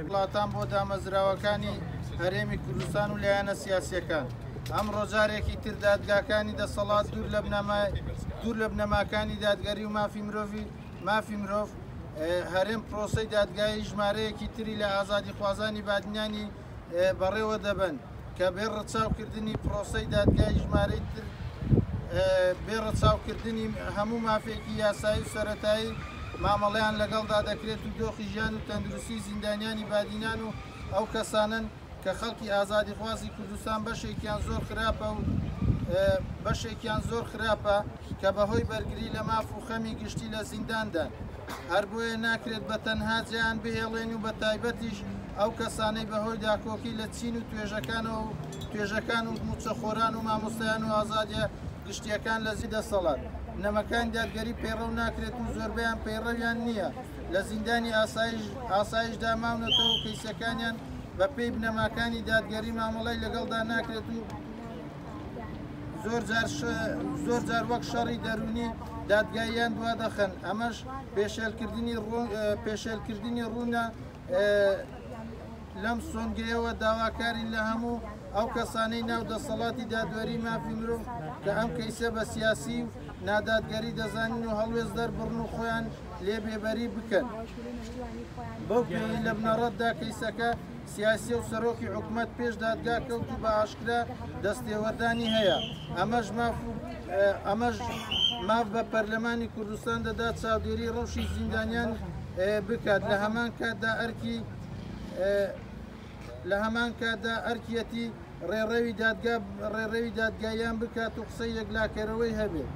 وڵاتان بۆ دامەزراوەکانی هەرێمی کوردستان و لایەنە سیاسیەکان. ئەمڕۆ جارێکی تر دادگاکانی دەسەڵات دوور لە بنەمای دوور لە بنەماکانی دادگەری و مافی مرۆڤی مافی مرۆڤ هەرێم پرۆسەی دادگایی ژمارەیەکی تری لە ئازادیخوازانی بادینانی بەڕێوە دەبەن کە بێ ڕەچاوکردنی پرۆسەی دادگای ژمارەی تر بێ ڕەچاوکردنی هەموو مافێکی یاسایی و سەرەتایی مامەڵەیان لەگەڵدا دەکرێت و دۆخی ژیان و تەندروستی زیندانیانی بادینان و ئەو کەسانەن کە خەڵکی ئازادیخوازی کوردستان بەشێکیان زۆر خراپە و بەشێکیان زۆر خراپە کە بەهۆی بەرگری لە ماف و خەمی گشتی لە زینداندان. هەر بۆیە ناکرێت بە تەنها جێیان بهێڵێن و بە تایبەتیش ئەو کەسانەی بەهۆی داکۆکی لە چین و توێژەکانەوە و توێژەکان و مووچەخۆران و مامۆستایان و ئازادیە گشتیەکان لە زی دەسەڵات بنەمەکانی دادگەری پەیڕەو ناکرێت و زۆربەیان پەیڕەویان نییە لە زیندانی ئاسایش ئاسایشدا ماونەتەوە و کەیسەکانیان بە پێی بنەماکانی دادگەری مامەڵەی لەگەڵدا ناکرێت و زۆر جار زۆر جار وەک شەڕی دەروونی دادگاییان دوا دەخەن، ئەمەش پێشێلکردنی پێشێلکردنی ڕوونە. لەم سۆنگەیەوە داواکارین لە هەموو ئەو کەسانەی ناو دەسەڵاتی دادوەری مافی مرۆڤ کە ئەم کەیسە بە سیاسی و نادادگەری دەزانن و هەڵوێست دەربڕن و خۆیان لێ بێبەری بکەن. بەو پێیەی لە بنەڕەتدا کەیسەکە سیاسیە و سەرۆکی حکومەت پێش دادگا کەوت و بە ئاشکرا دەستێوەردانی هەیە، ئەمەش ماف و ئەمەش ماف بە پەرلەمانی کوردستان دەدات چاودێری ڕەوشی زیندانیان بکات، لە هەمان کاتدا ئەرکی لە هەمان کاتدا ئەرکیەتی ڕێڕەوی دادگا ڕێڕەوی دادگاییان بکات و قسەی یەکلاکەرەوەی هەبێت.